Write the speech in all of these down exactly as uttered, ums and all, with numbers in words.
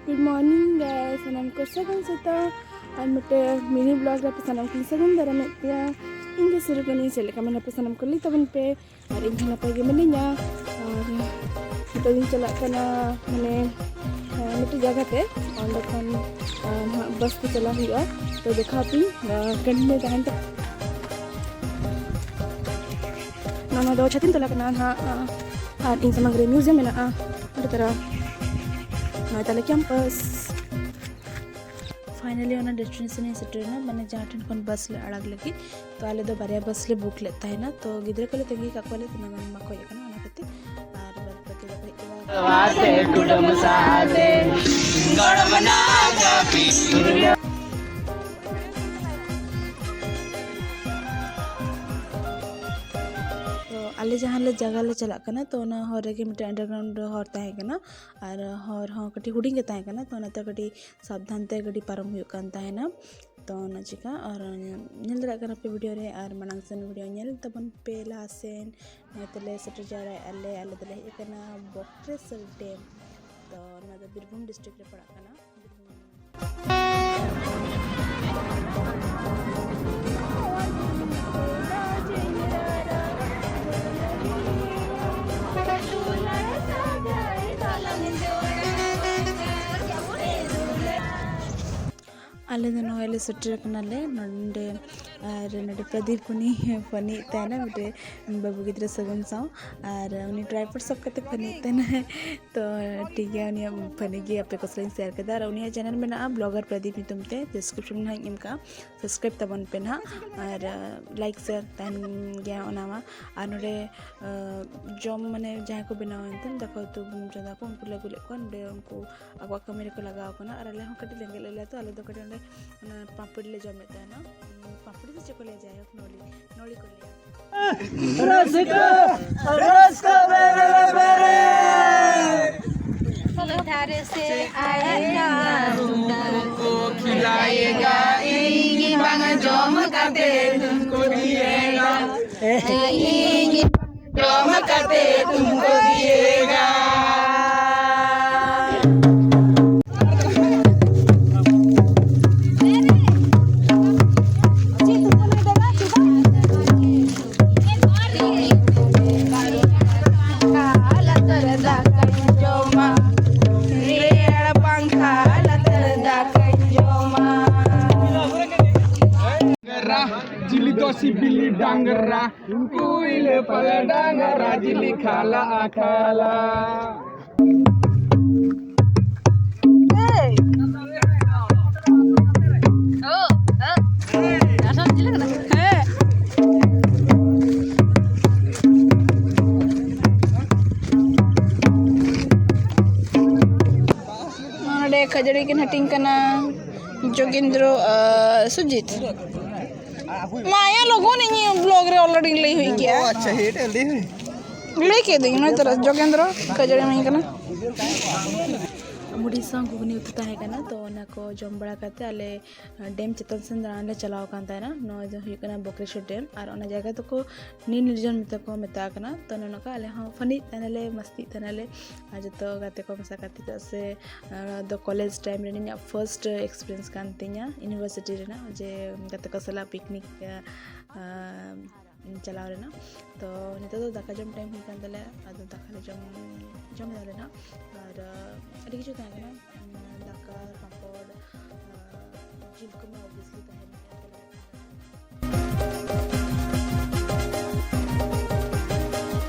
Good morning guys, ᱥᱟᱱᱟᱢ ᱠᱚ ᱥᱟᱹᱜᱩᱱ ᱥᱮᱛᱟᱜ᱾ ᱟᱨ ᱢᱤᱫᱴᱮᱱ mini vlog ᱨᱮ ᱟᱯᱮ ᱥᱟᱱᱟᱢ ᱠᱚᱧ ᱥᱟᱹᱜᱩᱱ ᱫᱟᱨᱟᱢᱮᱫ ᱯᱮᱭᱟ᱾ ᱤᱧ ᱜᱮ ᱥᱩᱨᱩ ᱠᱟᱹᱱᱟᱹᱧ, ᱪᱮᱫ ᱞᱮᱠᱟ ᱢᱮᱱᱟᱜ ᱯᱮ ᱥᱟᱱᱟᱢ ᱠᱚ ᱞᱟᱹᱭ ᱛᱟᱵᱚᱱ ᱯᱮ᱾ ᱟᱨ ᱤᱧ ᱦᱚᱸ ᱱᱟᱯᱟᱭ ᱜᱮ ᱢᱤᱱᱟᱹᱧᱟ᱾ ᱟᱨ ᱱᱤᱛᱚᱜ ᱤᱧ ᱪᱟᱞᱟᱜ ᱠᱟᱱᱟ ᱢᱟᱱᱮ ᱟᱨ ᱢᱤᱫᱴᱮᱡ ᱡᱟᱭᱜᱟ ᱛᱮ, ᱚᱸᱰᱮ ᱠᱷᱚᱱ ᱟᱨ ᱱᱟᱦᱟᱜ ᱵᱟᱥ ᱛᱮ ᱪᱟᱞᱟᱣ ᱦᱩᱭᱩᱜᱼᱟ᱾ ᱛᱚ ᱫᱮᱠᱷᱟᱣ ᱟᱯᱮᱧ, ᱟᱨ continue ᱛᱟᱦᱮᱱ ᱯᱮ᱾ ᱱᱚᱣᱟ ᱫᱚ ᱪᱷᱟᱹᱛᱤᱢ ᱛᱚᱞᱟ ᱠᱟᱱᱟ ᱱᱟᱦᱟᱜ, ᱟᱨ ᱤᱧ ᱥᱟᱢᱟᱝ ᱨᱮ museum ᱢᱮᱱᱟᱜᱼᱟ᱾ ᱚᱸᱰᱮ ᱛᱟᱨᱟ ᱱᱚᱜᱼᱚᱭ ᱛᱟᱞᱮ campus᱾ Finally ᱚᱱᱟ destination ᱤᱧ ᱥᱮᱴᱮᱨᱮᱱᱟ, ᱢᱟᱱᱮ ᱡᱟᱦᱟᱸ ᱴᱷᱮᱱ ᱠᱷᱚᱱ ᱵᱟᱥ ᱞᱮ ᱟᱲᱟᱜ ᱞᱟᱹᱜᱤᱫ᱾ ᱛᱚ ᱟᱞᱮ ᱫᱚ ᱵᱟᱨᱭᱟ ᱵᱟᱥ ᱞᱮ book ᱞᱮᱫ ᱛᱟᱦᱮᱱᱟ᱾ ᱛᱚ ᱜᱤᱫᱽᱨᱟᱹ ᱠᱚᱞᱮ ᱛᱟᱺᱜᱤ ᱠᱟᱜ ᱠᱚᱣᱟᱞᱮ, ᱛᱤᱱᱟᱹᱜ ᱜᱟᱱ ᱵᱟᱠᱚ ᱦᱮᱡ ᱟᱠᱟᱱᱟ, ᱚᱱᱟ ᱠᱷᱟᱹᱛᱤᱨ᱾ ᱟᱨ ᱵᱟᱫ ᱵᱟᱹᱠᱤ ᱫᱚᱠᱚ ᱦᱮᱡ ᱪᱟᱵᱟ ᱟᱠᱟᱱᱟ᱾ ᱛᱚ ᱟᱞᱮ ᱡᱟᱦᱟᱸ ᱞᱮ ᱡᱟᱭᱜᱟ ᱞᱮ ᱪᱟᱞᱟᱜ ᱠᱟᱱᱟ, ᱛᱚ ᱚᱱᱟ ᱦᱚᱨ ᱨᱮᱜᱮ ᱢᱤᱫᱴᱮᱱ underground ᱦᱚᱨ ᱛᱟᱦᱮᱸ ᱠᱟᱱᱟ᱾ ᱟᱨ ᱦᱚᱨ ᱦᱚᱸ ᱠᱟᱹᱴᱤᱡ ᱦᱩᱰᱤᱧ ᱜᱮ ᱛᱟᱦᱮᱸ ᱠᱟᱱᱟ, ᱛᱚ ᱚᱱᱟᱛᱮ ᱠᱟᱹᱴᱤᱡ ᱥᱟᱵᱫᱷᱟᱱ ᱛᱮ ᱜᱟᱹᱰᱤ ᱯᱟᱨᱚᱢ ᱦᱩᱭᱩᱜ ᱠᱟᱱ ᱛᱟᱦᱮᱱᱟ᱾ ᱛᱚ ᱚᱱᱟ ᱪᱤᱠᱟ ᱟᱨ ᱧᱮᱞ ᱫᱟᱲᱮᱭᱟᱜ ᱠᱟᱱᱟ ᱯᱮ video ᱨᱮ, ᱟᱨ ᱢᱟᱲᱟᱝ ᱥᱮᱱ video ᱧᱮᱞ ᱛᱟᱵᱚᱱ ᱯᱮ ᱞᱟᱦᱟ ᱥᱮᱱ᱾ ᱱᱚᱜᱼᱚᱭ ᱛᱟᱞᱮ ᱥᱮᱴᱮᱨ ᱡᱟᱣᱨᱟᱭᱮᱫᱼᱟ ᱞᱮ, ᱟᱞᱮ ᱫᱚᱞᱮ ᱦᱮᱡ ᱟᱠᱟᱱᱟ ᱵᱚᱠᱨᱮᱥᱚᱨ dam᱾ ᱛᱚ ᱱᱚᱣᱟ ᱫᱚ ᱵᱤᱨᱵᱷᱩᱢ district ᱨᱮ ᱯᱟᱲᱟᱜ ᱠᱟᱱᱟ᱾ ᱟᱞᱮ ᱫᱚ ᱱᱚᱜᱼᱚᱭ ᱞᱮ ᱥᱮᱴᱮᱨ ᱠᱟᱱᱟᱞᱮ ᱱᱚᱰᱮ, ᱟᱨ ᱱᱚᱰᱮ ᱯᱨᱚᱫᱤᱯ ᱩᱱᱤ ᱯᱷᱟᱹᱱᱤᱭᱮᱫ ᱛᱟᱦᱮᱱᱟ ᱢᱤᱫᱴᱮᱡ ᱵᱟᱹᱵᱩ ᱜᱤᱫᱽᱨᱟᱹ ᱥᱟᱹᱜᱩᱱ ᱥᱟᱶ, ᱟᱨ ᱩᱱᱤ tripod ᱥᱟᱵ ᱠᱟᱛᱮ ᱯᱷᱟᱹᱱᱤᱭᱮᱫ ᱛᱟᱦᱮᱱᱟᱭ᱾ ᱛᱚ ᱴᱷᱤᱠ ᱜᱮᱭᱟ, ᱩᱱᱤᱭᱟᱜ ᱯᱷᱟᱹᱱᱤ ᱜᱮ ᱟᱯᱮ ᱠᱚ ᱥᱟᱞᱟᱜ ᱤᱧ share ᱠᱮᱫᱟ᱾ ᱟᱨ ᱩᱱᱤᱭᱟᱜ channel ᱢᱮᱱᱟᱜᱼᱟ ᱵᱞᱚᱜᱟᱨ ᱯᱨᱚᱫᱤᱯ ᱧᱩᱛᱩᱢ ᱛᱮ, description ᱨᱮ ᱦᱟᱸᱜ ᱤᱧ ᱮᱢ ᱠᱟᱜᱼᱟ, subscribe ᱛᱟᱵᱚᱱ ᱯᱮ ᱱᱟᱦᱟᱜ᱾ ᱟᱨ like share ᱛᱟᱦᱮᱱ ᱜᱮᱭᱟ ᱚᱱᱟ ᱢᱟ᱾ ᱟᱨ ᱱᱚᱰᱮ ᱡᱚᱢ ᱢᱟᱱᱮ ᱡᱟᱦᱟᱸᱭ ᱠᱚ ᱵᱮᱱᱟᱣᱟ ᱮᱱᱛᱮᱫ ᱫᱟᱠᱟ ᱩᱛᱩ ᱵᱚᱱ ᱪᱚᱸᱫᱟ ᱠᱚ, ᱩᱱᱠᱩ ᱞᱮ ᱟᱹᱜᱩ ᱞᱮᱫ ᱠᱚᱣᱟ ᱱᱚᱰᱮ, ᱩᱱᱠᱩ ᱟᱠᱚᱣᱟᱜ ᱠᱟᱹᱢᱤ ᱨᱮᱠᱚ ᱞᱟᱜᱟᱣ ᱠᱟᱱᱟ᱾ ᱟᱨ ᱟᱞᱮ ᱦᱚᱸ ᱠᱟᱹᱴᱤᱡ ᱨᱮᱸᱜᱮᱡ ᱞᱮᱫ ᱞᱮᱭᱟ, ᱛᱚ ᱟᱞᱮ ᱫᱚ ᱠᱟᱹᱴᱤᱡ ᱚᱸᱰᱮ ᱚᱱᱟ ᱯᱟᱯᱲᱤ ᱞᱮ ᱡᱚᱢᱮᱫ ᱛᱟᱦᱮᱱᱟ᱾ ᱯᱟᱯᱲᱤ ᱫᱚ ᱪᱮᱫ ᱠᱚ ᱞᱟᱹᱭᱟ, ᱡᱟᱭᱦᱳᱠ ᱱᱚᱲᱤ, ᱱᱚᱲᱤ ᱠᱚ ᱞᱟᱹᱭᱟ᱾ ᱨᱟᱹᱥᱠᱟᱹ, ᱨᱟᱹᱥᱠᱟᱹ ᱵᱮᱨᱮ ᱵᱮᱨᱮ᱾ ᱫᱷᱟᱨᱮ ᱥᱮ ᱟᱭᱟᱜ ᱠᱚ ᱠᱷᱤᱞᱟᱭᱮᱜᱟ, ᱤᱧ ᱵᱟᱝ ᱡᱚᱢ ᱠᱟᱛᱮ ᱛᱩᱢᱠᱚ ᱫᱤᱭᱮᱜᱟ, ᱤᱧ ᱡᱚᱢ ᱠᱟᱛᱮ ᱛᱩᱢᱠᱚ ᱫᱤᱭᱮᱜᱟ᱾ ᱥᱤᱵᱤᱞ ᱰᱟᱝᱨᱟ, ᱠᱩᱭᱞᱟᱹ ᱯᱟᱞ ᱰᱟᱝᱨᱟ, ᱡᱤᱞᱤ ᱠᱷᱟᱞᱟ ᱠᱷᱟᱞᱟ᱾ ᱦᱮᱸ᱾ ᱱᱚᱰᱮ ᱠᱷᱟᱹᱡᱟᱹᱲᱤ ᱠᱤᱱ ᱦᱟᱹᱴᱤᱧ ᱠᱟᱱᱟ ᱡᱳᱜᱮᱱᱫᱨᱚ ᱟᱨ ᱥᱩᱡᱤᱛ᱾ ᱢᱟᱭᱟ ᱞᱚᱜᱚᱱ ᱤᱧ ᱵᱞᱚᱜ ᱨᱮ ᱚᱞᱨᱮᱰᱤ ᱞᱟᱹᱭ ᱦᱩᱭ ᱠᱮᱜᱼᱟ᱾ ᱚ, ᱟᱪᱪᱷᱟ, ᱦᱮᱸ, ᱞᱟᱹᱭ ᱦᱩᱭ᱾ ᱞᱟᱹᱭ ᱠᱮᱫᱟᱹᱧ, ᱚᱱᱟ ᱛᱚᱨᱟ ᱡᱳᱜᱮᱱᱫᱨᱚ ᱠᱷᱟᱹᱡᱟᱹᱲᱤ ᱤᱢᱟᱹᱧ ᱠᱟᱱᱟ᱾ ᱢᱩᱲᱤ ᱥᱟᱶ ᱜᱷᱩᱜᱽᱱᱤ ᱩᱛᱩ ᱛᱟᱦᱮᱸ ᱠᱟᱱᱟ, ᱛᱚ ᱚᱱᱟ ᱠᱚ ᱡᱚᱢ ᱵᱟᱲᱟ ᱠᱟᱛᱮ ᱟᱞᱮ ᱰᱮᱢ ᱪᱮᱛᱟᱱ ᱥᱮᱱ ᱫᱟᱬᱟᱱ ᱞᱮ ᱪᱟᱞᱟᱣ ᱟᱠᱟᱱ ᱛᱟᱦᱮᱱᱟ᱾ ᱱᱚᱣᱟ ᱫᱚ ᱦᱩᱭᱩᱜ ᱠᱟᱱᱟ ᱵᱚᱠᱨᱮᱥᱚᱨ ᱰᱮᱢ, ᱟᱨ ᱚᱱᱟ ᱡᱟᱭᱜᱟ ᱫᱚᱠᱚ ᱱᱤᱞ ᱱᱤᱨᱡᱚᱱ ᱢᱮᱱᱛᱮ ᱠᱚ ᱢᱮᱛᱟᱜ ᱠᱟᱱᱟ᱾ ᱛᱚ ᱱᱚᱜᱼᱚ ᱱᱚᱝᱠᱟ ᱟᱞᱮ ᱦᱚᱸ ᱯᱷᱟᱱᱤ ᱛᱟᱦᱮᱱᱟᱞᱮ, ᱢᱟᱥᱛᱤᱜ ᱛᱟᱦᱮᱱᱟᱞᱮ, ᱟᱨ ᱡᱚᱛᱚ ᱜᱟᱛᱮ ᱠᱚ ᱢᱮᱥᱟ ᱠᱟᱛᱮ, ᱪᱮᱫᱟᱜ ᱥᱮ ᱱᱚᱣᱟ ᱫᱚ ᱠᱚᱞᱮᱡᱽ ᱴᱟᱭᱤᱢ ᱨᱮ ᱤᱧᱟᱹᱜ ᱯᱷᱟᱨᱥᱴ ᱮᱠᱥᱯᱤᱨᱤᱭᱮᱱᱥ ᱠᱟᱱ ᱛᱤᱧᱟ ᱤᱭᱩᱱᱤᱵᱷᱟᱨᱥᱤᱴᱤ ᱨᱮᱱᱟᱜ, ᱡᱮ ᱜᱟᱛᱮ ᱠᱚ ᱥᱟᱞᱟᱜ ᱯᱤᱠᱱᱤᱠ ᱪᱟᱞᱟᱣ ᱨᱮᱱᱟᱜ᱾ ᱛᱚ ᱱᱤᱛᱚᱜ ᱫᱚ ᱫᱟᱠᱟ ᱡᱚᱢ ᱴᱟᱭᱤᱢ ᱦᱩᱭ ᱠᱟᱱ ᱛᱟᱞᱮᱭᱟ, ᱟᱫᱚ ᱫᱟᱠᱟ ᱞᱮ ᱡᱚᱢ ᱡᱚᱢ ᱮᱫᱟ ᱞᱮ ᱱᱟᱜ᱾ ᱟᱨ ᱟᱹᱰᱤ ᱠᱤᱪᱷᱩ ᱛᱟᱦᱮᱸ ᱠᱟᱱᱟ, ᱫᱟᱠᱟ, ᱯᱟᱸᱯᱚᱲ, ᱡᱤᱞ ᱠᱚᱢᱟ ᱚᱵᱤᱭᱟᱥᱞᱤ ᱛᱟᱦᱮᱱ ᱜᱮᱭᱟ᱾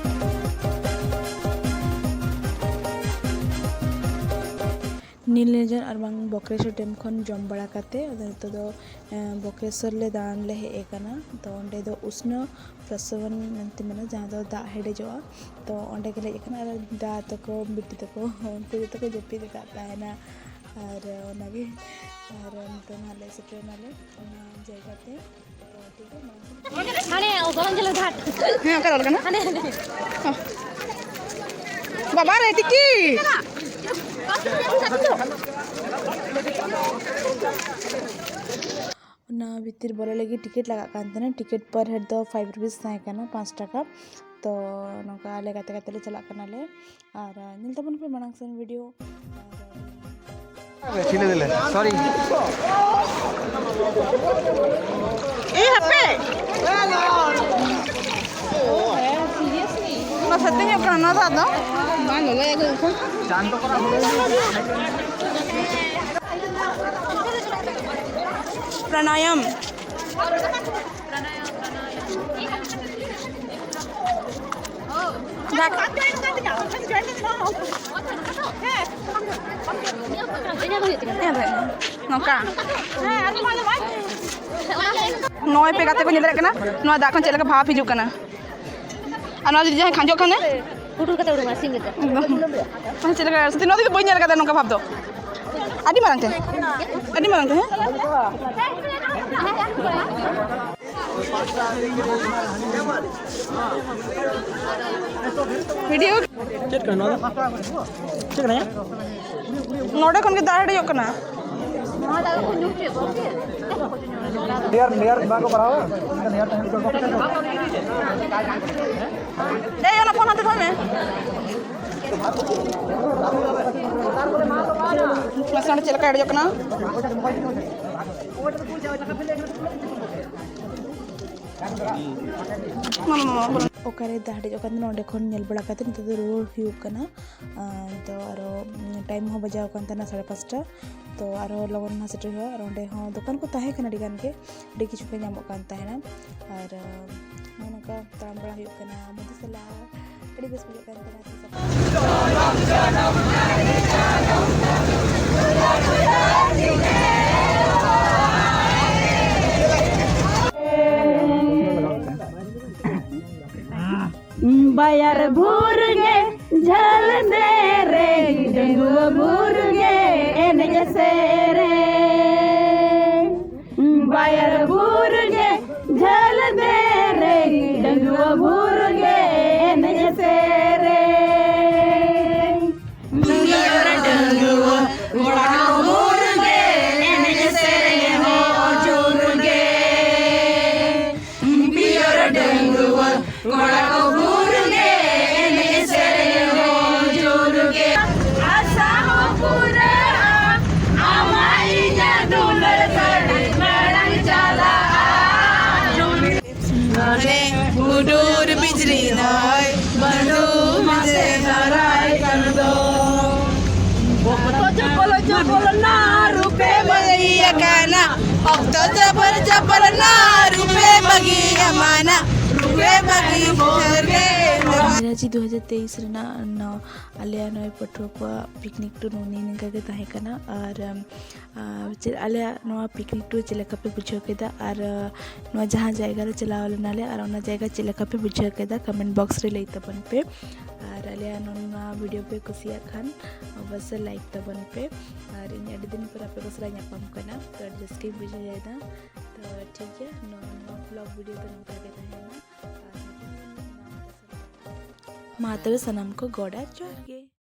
ᱱᱤᱞ ᱱᱤᱨᱡᱚᱱ ᱟᱨ ᱵᱟᱝ ᱵᱚᱠᱨᱮᱥᱚᱨ ᱰᱮᱢ ᱠᱷᱚᱱ ᱡᱚᱢ ᱵᱟᱲᱟ ᱠᱟᱛᱮ, ᱟᱫᱚ ᱱᱤᱛᱚᱜ ᱫᱚ ᱵᱚᱠᱨᱮᱥᱚᱨ ᱞᱮ ᱫᱟᱬᱟᱱ ᱞᱮ ᱦᱮᱡ ᱟᱠᱟᱱᱟ᱾ ᱛᱚ ᱚᱸᱰᱮ ᱫᱚ ᱩᱥᱱᱚ ᱯᱨᱚᱥᱚᱵᱚᱱ ᱢᱮᱱᱛᱮ ᱢᱮᱱᱟᱜᱼᱟ, ᱡᱟᱦᱟᱸ ᱫᱚ ᱫᱟᱜ ᱦᱮᱰᱮᱡᱚᱜᱼᱟ᱾ ᱛᱚ ᱚᱸᱰᱮ ᱜᱮᱞᱮ ᱦᱮᱡ ᱟᱠᱟᱱᱟ, ᱟᱨ ᱫᱟ ᱛᱟᱠᱚ, ᱵᱤᱴᱤ ᱛᱟᱠᱚ, ᱩᱱᱠᱩ ᱡᱚᱛᱚ ᱠᱚ ᱡᱟᱹᱯᱤᱫ ᱟᱠᱟᱫ ᱛᱟᱦᱮᱱᱟ᱾ ᱟᱨ ᱚᱱᱟᱜᱮ, ᱟᱨ ᱱᱤᱛᱚᱜ ᱱᱟᱦᱟᱜ ᱞᱮ ᱥᱮᱴᱮᱨ ᱮᱱᱟᱞᱮ ᱚᱱᱟ ᱡᱟᱭᱜᱟ ᱛᱮ᱾ ᱦᱟᱱᱮ ᱜᱚᱨᱚᱢ ᱡᱟᱞᱟ ᱜᱷᱟᱴ᱾ ᱦᱮᱸ, ᱚᱠᱟᱨᱮ ᱚᱞ ᱠᱟᱱᱟ? ᱦᱟᱱᱮ, ᱦᱟᱱᱮ᱾ ᱚ᱾ ᱵᱟᱵᱟ ᱨᱮ, ᱴᱤᱠᱤᱴ᱾ ᱚᱱᱟ ᱵᱷᱤᱛᱤᱨ ᱵᱚᱞᱚ ᱞᱟᱹᱜᱤᱫ ᱴᱤᱠᱤᱴ ᱞᱟᱜᱟᱜ ᱠᱟᱱ ᱛᱟᱦᱮᱱᱟ᱾ ᱴᱤᱠᱤᱴ per head ᱫᱚ five rupees ᱛᱟᱦᱮᱸ ᱠᱟᱱᱟ, ᱯᱟᱸᱪ ᱴᱟᱠᱟ᱾ ᱛᱚ ᱱᱚᱝᱠᱟ ᱟᱞᱮ ᱜᱟᱛᱮ ᱜᱟᱛᱮ ᱞᱮ ᱪᱟᱞᱟᱜ ᱠᱟᱱᱟᱞᱮ᱾ ᱟᱨ ᱧᱮᱞ ᱛᱟᱵᱚᱱ ᱯᱮ ᱢᱟᱲᱟᱝ ᱥᱮᱱ ᱵᱷᱤᱰᱤᱭᱳ᱾ ᱥᱚᱨᱤ᱾ ᱮ ᱦᱟᱯᱮ᱾ ᱚᱱᱟ ᱥᱟᱛᱮ ᱧᱚᱜ ᱠᱟᱱᱟ, ᱱᱚᱣᱟ ᱫᱟᱜ ᱫᱚ᱾ ᱵᱟᱝ ᱞᱚᱞᱚᱭᱟ ᱠᱚ ᱮᱠᱷᱚᱱ᱾ ᱯᱨᱟᱱᱟᱭᱟᱢ᱾ ᱦᱮᱸ, ᱦᱮᱸ, ᱱᱚᱝᱠᱟ᱾ ᱱᱚᱜᱼᱚᱭ ᱯᱮ ᱜᱟᱛᱮ ᱠᱚ ᱧᱮᱞ ᱫᱟᱲᱮᱭᱟᱜ ᱠᱟᱱᱟ, ᱱᱚᱣᱟ ᱫᱟᱜ ᱠᱷᱚᱱ ᱪᱮᱫ ᱞᱮᱠᱟ ᱵᱷᱟᱵᱽ ᱦᱤᱡᱩᱜ ᱠᱟᱱᱟ᱾ ᱟᱨ ᱱᱚᱣᱟ ᱡᱩᱫᱤ ᱡᱟᱦᱟᱸᱭ ᱠᱷᱟᱸᱡᱚᱜ ᱠᱷᱟᱱᱮ, ᱯᱩᱴᱩᱨ ᱠᱟᱛᱮ ᱩᱰᱩᱝᱚᱜᱼᱟ, ᱥᱤᱢ ᱞᱮᱠᱟ᱾ ᱮᱠᱫᱚᱢ᱾ ᱢᱟᱱᱮ ᱪᱮᱫ ᱞᱮᱠᱟ, ᱥᱚᱛᱤ ᱱᱚᱣᱟ ᱫᱚ ᱵᱟᱹᱧ ᱧᱮᱞ ᱟᱠᱟᱫᱟ ᱱᱚᱝᱠᱟ ᱵᱷᱟᱵᱽ ᱫᱚ᱾ ᱟᱹᱰᱤ ᱢᱟᱨᱟᱝ ᱛᱮ, ᱟᱹᱰᱤ ᱢᱟᱨᱟᱝ ᱛᱮ, ᱦᱮᱸ᱾ ᱵᱷᱤᱰᱤᱭᱳ᱾ ᱪᱮᱫ ᱠᱟᱱᱟ ᱱᱚᱣᱟ ᱫᱚ? ᱪᱮᱫ ᱠᱟᱱᱟ? ᱱᱚᱰᱮ ᱠᱷᱚᱱ ᱜᱮ ᱫᱟᱜ ᱦᱤᱡᱩᱜ ᱠᱟᱱᱟ᱾ ᱱᱚᱣᱟ ᱫᱟᱜ ᱠᱚ ᱧᱩ ᱦᱚᱪᱚᱭᱮᱫ ᱠᱚᱣᱟ ᱥᱮ? ᱱᱮᱭᱟᱨ, ᱱᱮᱭᱟᱨ ᱵᱟᱝ ᱠᱚ ᱯᱟᱲᱦᱟᱣᱟ? ᱱᱮᱭᱟᱨ ᱛᱟᱦᱮᱱ ᱠᱚ᱾ ᱮᱭ, ᱚᱱᱟ ᱯᱷᱳᱱ ᱦᱟᱱᱛᱮ ᱫᱚᱦᱚᱭ ᱢᱮ᱾ ᱢᱟᱥᱮ ᱚᱸᱰᱮ ᱪᱮᱫ ᱞᱮᱠᱟ ᱮᱲᱮᱡᱚᱜ ᱠᱟᱱᱟ? ᱢᱟᱢᱟ, ᱢᱟᱢᱟ, ᱵᱚᱞᱚ᱾ ᱚᱠᱟᱨᱮ ᱫᱟᱜ ᱦᱮᱰᱮᱡᱚᱜ ᱠᱟᱱ ᱛᱟᱦᱮᱱᱟ, ᱚᱸᱰᱮ ᱠᱷᱚᱱ ᱧᱮᱞ ᱵᱟᱲᱟ ᱠᱟᱛᱮ ᱱᱤᱛᱚᱜ ᱫᱚ ᱨᱩᱣᱟᱹᱲ ᱦᱩᱭᱩᱜ ᱠᱟᱱᱟ᱾ ᱟᱨ ᱱᱤᱛᱚᱜ ᱟᱨᱚ, ᱩᱢ, ᱴᱟᱭᱤᱢ ᱦᱚᱸ ᱵᱟᱡᱟᱣ ᱠᱟᱱ ᱛᱟᱦᱮᱱᱟ ᱥᱟᱲᱮ ᱯᱟᱸᱪᱴᱟ᱾ ᱛᱚ ᱟᱨᱚ ᱞᱚᱜᱚᱱ ᱱᱟᱦᱟᱜ ᱥᱮᱴᱮᱨ ᱦᱩᱭᱩᱜᱼᱟ᱾ ᱟᱨ ᱚᱸᱰᱮ ᱦᱚᱸ ᱫᱚᱠᱟᱱ ᱠᱚ ᱛᱟᱦᱮᱸ ᱠᱟᱱᱟ ᱟᱹᱰᱤ ᱜᱟᱱ ᱜᱮ, ᱟᱹᱰᱤ ᱠᱤᱪᱷᱩ ᱜᱮ ᱧᱟᱢᱚᱜ ᱠᱟᱱ ᱛᱟᱦᱮᱱᱟ᱾ ᱟᱨ, ᱟᱸ, ᱱᱚᱜᱼᱚ ᱱᱚᱝᱠᱟ ᱛᱟᱲᱟᱢ ᱵᱟᱲᱟ ᱦᱩᱭᱩᱜ ᱠᱟᱱᱟ ᱢᱚᱫᱷᱩ ᱥᱟᱞᱟᱜ, ᱟᱹᱰᱤ ᱵᱮᱥ ᱵᱩᱡᱷᱟᱹᱜ ᱠᱟᱱ ᱛᱟᱦᱮᱱᱟ᱾ ᱵᱟᱭᱟᱨ ᱵᱷᱳᱨ ᱜᱮ ᱡᱷᱟᱹᱞ ᱫᱮᱨᱮᱧ, ᱰᱟᱺᱜᱩᱣᱟᱹ ᱵᱷᱳᱨ ᱜᱮ ᱮᱱᱮᱡ ᱥᱮᱨᱮᱧ᱾ ᱵᱟᱭᱟᱨ ᱵᱷᱳᱨ ᱜᱮ ᱡᱷᱟᱹᱞ ᱫᱮᱨᱮᱧ, ᱰᱟᱺᱜᱩᱣᱟᱹ ᱵᱷᱳᱨ ᱜᱮ ᱮᱱᱮᱡ ᱥᱮᱨᱮᱧ᱾ ᱰᱟᱺᱜᱩᱣᱟᱹ ᱠᱚᱲᱟ ᱠᱚ ᱵᱷᱳᱨ ᱜᱮ ᱮᱱᱮᱡ ᱥᱮᱨᱮᱧ ᱦᱚᱸ ᱡᱳᱨ ᱜᱮ᱾ ᱯᱤᱭᱳᱨ ᱰᱟᱺᱜᱩᱣᱟᱹ ᱠᱚᱲᱟ ᱠᱚ ᱵᱷᱳᱨ ᱜᱮ, ᱮᱱᱮᱡ ᱥᱮᱨᱮᱧ ᱦᱚᱸ ᱡᱳᱨ ᱜᱮ᱾ ᱟᱥᱟ ᱦᱚᱸ ᱯᱩᱨᱟᱹᱜᱼᱟ, ᱟᱢᱟᱜ ᱤᱧᱟᱹᱜ ᱫᱩᱞᱟᱹᱲ ᱥᱟᱹᱰᱤ ᱢᱟᱲᱟᱝ ᱪᱟᱞᱟᱜᱼᱟ᱾ ᱢᱟᱱᱮ ᱦᱩᱰᱩᱨ ᱵᱤᱡᱽᱞᱤ ᱫᱟᱭ, ᱵᱟᱹᱱᱰᱩ ᱢᱟᱥᱮ ᱫᱟᱨᱟᱭ ᱠᱟᱱ ᱫᱚ᱾ ᱚᱠᱛᱚ ᱪᱚᱯᱚᱞ ᱪᱚᱯᱚᱞ ᱱᱟ ᱨᱩᱯᱮ ᱵᱟᱹᱜᱤ ᱟᱠᱟᱱᱟ᱾ ᱚᱠᱛᱚ ᱪᱚᱯᱚᱞ ᱪᱚᱯᱚᱞ ᱱᱟ ᱨᱩᱯᱮ ᱵᱟᱹᱜᱤ ᱟᱢᱟᱱᱟ᱾ ᱨᱟᱡᱤ ᱫᱩ ᱦᱟᱡᱟᱨ ᱛᱮᱭᱤᱥ ᱨᱮᱱᱟᱜ ᱱᱚ-, ᱟᱞᱮᱭᱟᱜ ᱱᱚᱜᱼᱚᱭ ᱯᱟᱹᱴᱷᱩᱣᱟᱹ ᱠᱚᱣᱟᱜ ᱯᱤᱠᱱᱤᱠ ᱴᱩᱨ ᱱᱚᱜᱼᱚ ᱱᱤᱭᱟᱹ ᱱᱤᱝᱠᱟ ᱜᱮ ᱛᱟᱦᱮᱸ ᱠᱟᱱᱟ᱾ ᱟᱨ, ᱟᱢ, ᱟᱨ ᱪᱮᱫ ᱟᱞᱮᱭᱟᱜ ᱱᱚᱣᱟ ᱯᱤᱠᱱᱤᱠ ᱴᱩᱨ ᱪᱮᱫ ᱞᱮᱠᱟ ᱯᱮ ᱵᱩᱡᱷᱟᱹᱣ ᱠᱮᱫᱟ? ᱟᱨ, ᱟᱨ ᱱᱚᱣᱟ ᱡᱟᱦᱟᱸ ᱡᱟᱭᱜᱟ ᱨᱮ ᱪᱟᱞᱟᱣ ᱞᱮᱱᱟᱞᱮ, ᱟᱨ ᱚᱱᱟ ᱡᱟᱭᱜᱟ ᱪᱮᱫ ᱞᱮᱠᱟ ᱯᱮ ᱵᱩᱡᱷᱟᱹᱣ ᱠᱮᱫᱟ? ᱠᱚᱢᱮᱱᱴ ᱵᱚᱠᱥ ᱨᱮ ᱞᱟᱹᱭ ᱛᱟᱵᱚᱱ ᱯᱮ᱾ ᱟᱨ ᱟᱞᱮᱭᱟᱜ ᱱᱚᱣᱟ ᱵᱷᱤᱰᱤᱭᱳ ᱯᱮ ᱠᱩᱥᱤᱭᱟᱜ ᱠᱷᱟᱱ ᱚᱵᱚᱥᱥᱳᱭ ᱞᱟᱭᱤᱠ ᱛᱟᱵᱚᱱ ᱯᱮ᱾ ᱟᱨ ᱤᱧ ᱟᱹᱰᱤ ᱫᱤᱱ ᱯᱚᱨ ᱟᱯᱮ ᱠᱚ ᱥᱟᱞᱟᱜ ᱧᱟᱯᱟᱢ ᱠᱟᱱᱟ, ᱛᱚ ᱟᱹᱰᱤ ᱨᱟᱹᱥᱠᱟᱹᱧ ᱵᱩᱡᱷᱟᱹᱣᱮᱫᱟ᱾ ᱛᱚ ᱴᱷᱤᱠ ᱜᱮᱭᱟ, ᱱᱚᱣᱟ, ᱱᱚᱣᱟ ᱵᱷᱞᱚᱜ ᱵᱷᱤᱰᱤᱭᱳ ᱫᱚ ᱱᱚᱝᱠᱟ ᱜᱮ ᱛᱟᱦᱮᱱᱟ᱾ ᱟᱨ ᱢᱟ ᱛᱚᱵᱮ ᱥᱟᱱᱟᱢ ᱠᱚ ᱜᱚᱰ ᱟᱨ ᱡᱚᱦᱟᱨ ᱜᱮ᱾